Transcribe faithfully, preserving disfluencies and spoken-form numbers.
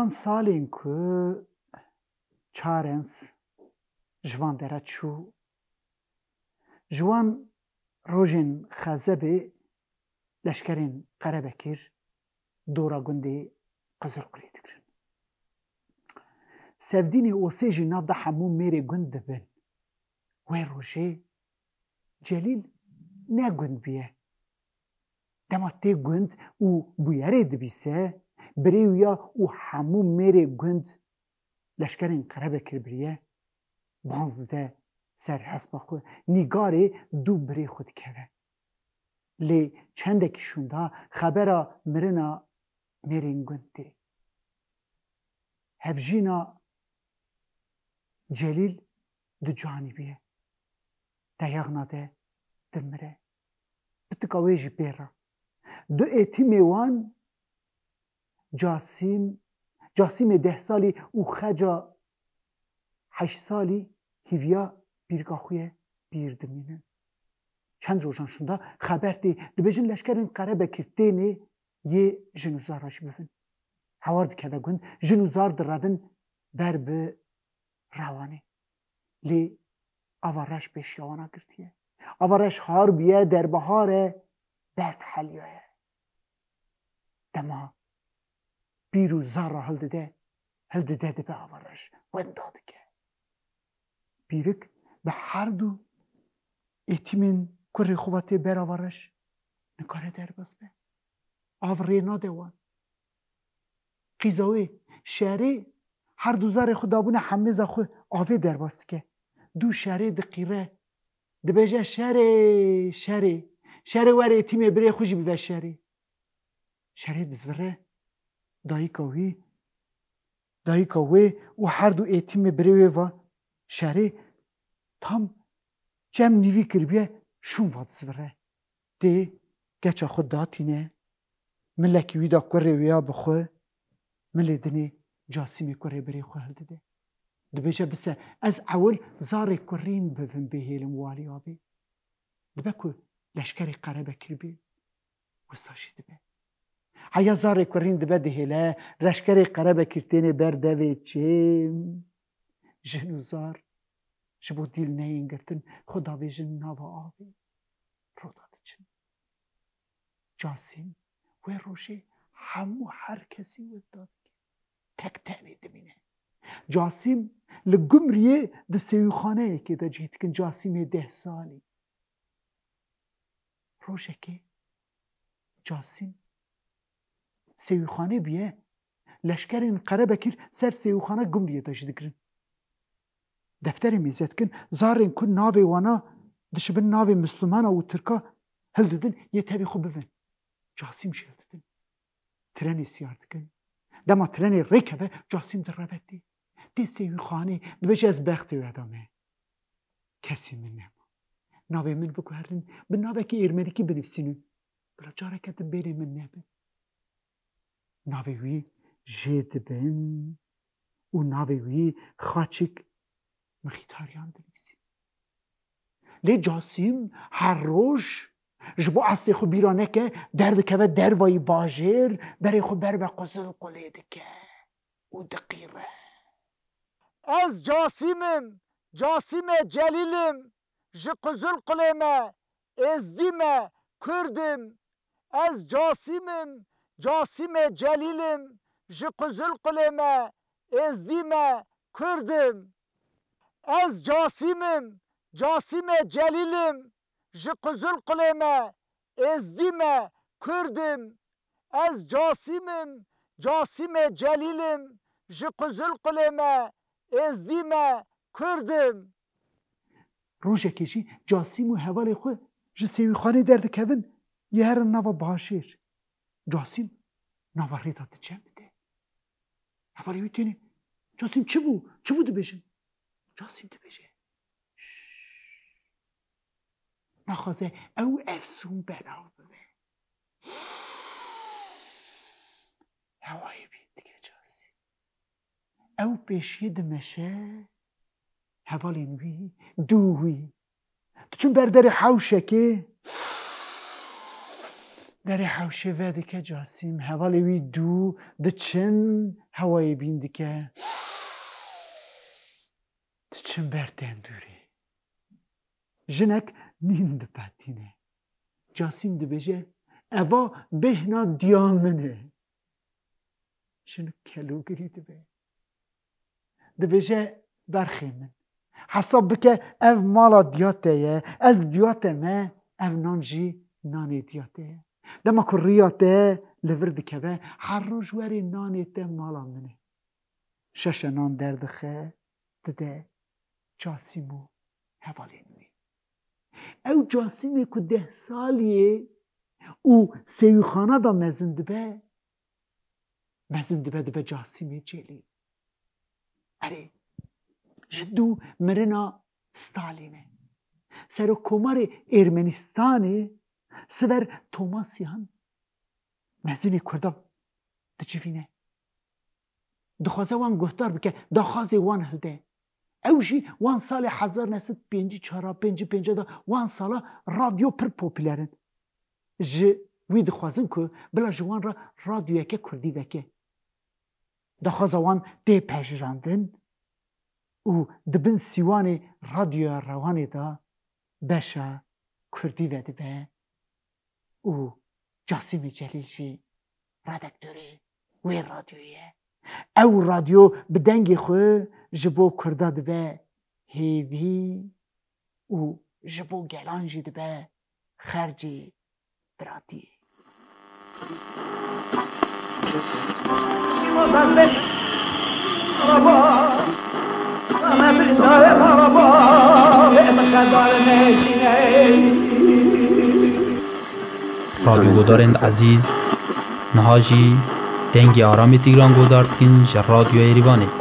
Van salên ku Çarens ji van dera çû, ji wan rojên xezebê leşkerên Qerebekir dora gundê Qizilqulê digirin. Sevdînê Osê jî nav da hemû mêrê gund dibin. Wê rojê Celîl ne gund bûye. Dema tê gund û bûyerê dibîse, birê wî ya û hemû mêrê gund leşkerên Qerebekir biriye, banz dide ser hespa xwe, nîgarê dû birê xwe dikeve. Lê çendekî şûnda xebera mirina mêrên gund tê. Hevjîna Celîl ducanî bûye. Deyaxna de dimire. Pitika wê jî pê re. Du êtîmê wan Casîm, Casîmê deh salî û Xeca heşt salî hîviya pîrika xwe ye, pîr dimînin. Çend rojan şûnda xeber tê, dibêjin leşkerên Qerebekir tênê yê jin û zara jî bivin. Hewar dikeve gund, jin û zar direvin ber bi Rewanê. Lê ava reş pêşiya wana girtiye. Ava reş har bûye, derbihar e, berf heliyaye. Dema pîr û zara hildide, hildide dibe ava reş, wenda dike. Pîrik bi her du êtîmên kurê xwe ve tê ber ava reş, nikare derbas be. Av rê nade wan. Qîza wê, Şerê, her du zarê xwe dabûne hemêza xwe, avê derbas dike. Dû Şerê diqîre. Dibêje, Şerê, Şerê, Şerê were êtîmê birê xwe jî bive Şerê. Şerê dizvire, dayika wî, dayika wê û her du êtîmê birê wê ve Şerê tam çem nîvî kiribiye, şûn ve dizvire. Tê keça xwe datîne, milekî wî da kurê wê ya bi xwe, milê dinê Casîmê kurê birê xwe hildide. Dibêje, bise, ez ewil zarê kurîn bivim bihêlim walî avê. Dibe ku leşkerê Qerebekir bê, wisa jî dibe. Heya zarê kurîn dibe dihêle, leşkerê Qerebekir têne ber devê çêm. Jin û zar ji bo dîl neyên girtin, xwe davêjin nava avê. Roda diçin. Casîm wê rojê hemû her kesî wenda dike. Tek tenê dimîne. Casîm li Gumriyê di sêwîxaneyekê de cih dikin, Casîmê deh salî. Rojekê Casîm sêwîxanê bûye, leşkerên Qerebekir ser sêwîxana Gumriyê de jî digirin. Defterê mêze dikin, zarên ku navê wana dişibin navê Mislimana û Tirka hildidin, yê tevî xwe bivin. Casîm jî hildidin. Trenê siyar dikin. Dema trenê rêkeve, Casîm direve tê. Tê sêwîxanê, dibêje, ez bextê we da me. Kesî min nema. Navê min biguherin, bi navekî êrmenîkî binivîsînin. Bila careke din bêrê min nebin. Navê wî jê dibin û navê wî Xaçik Mixtariyan dinivîsîn. Lê Casîm her roj ji bo eslê xwe bîra neke, derdikeve dervayî bajêr, berê xwe ber be Qizilqulê dike û diqîre. Ez Casîm im, Casîmê Celîl im, ji Qizilqulê me, Êzdî me, Kurd im. Ez Casîm im, Casîmê Celîl im, ji Qizilqulê me, Êzdî me, Kurd im. Ez Casîm im, Casîmê Celîl im, ji Qizilqulê me, Êzdî me, Kurd im. Ez Casîm im, Casîmê Celîl im, ji Qizilqulê me, Êzdî me, Kurd im. Rojekê jî Casîm û hevalê xwe ji sêwîxanê derdikevin, yê herin nava bajêr. Casîm nava rê de diçe bide. Hevalê wî têne, Casîm çi bû? Çi bû dibêjin? Casîm dibêje, "Şşş." Naxwaze ew efsûn belav bibe. Hewayê bîn dike Casîm. Ew pêşiyê dimeşe, hevalên wî, dû wî. Diçin ber derê hewşekê, Derê hewşê vedike Casîm, hevalê wî dû diçin, hewayê bîn dike. Diçin ber tendûrê. Jinek nîn dipetîne. Casîm dibêje, "Eva bêhna diya min e." Jinik kelûgirî dibe. Dibêje, "Berxê min, hesab bike, ev mala diya te ye, ez diya te me, ev nan jî nanê diya te ye. Dema ku riya te li vir dikeve, her roj werê nanê te mala min e." Şeşe nan derdixe, dide Casîm û hevalên wî. Ew Casîmê ku deh salî ye û sêwîxana de mezin dibe, mezin dibe, dibe Casîmê Celîl. Erê, ji dû mirina Stalînê, serokkomarê Ermenistanê Siver Tomasyan mezinê Kurda dicivîne. Dixwaze wan guhdar bike, daxwazê wan hilde. Ew jî wan salê hezar neh sed pêncî çar a, pêncî pênc de, wan sala radyo pir popûler in. Ji wî dixwazin ku bila ji wan re radyoyeke kurdî veke. Daxwaza wan tê pejirandin û di bin sîwanê Radyoya Rewanê de beşa kurdî vedibe û Casîmê Celîl jî redaktorê wê radyoyê ye. Ew radyo bi dengê xwe ji bo Kurda dibe hêvî û ji bo gelan jî dibe xercê biratiyê. Radyoguhdarên ezîz, niha jî Dengê Aramê Tîgran guhdar dikin ji Radyoya Êrîvanê.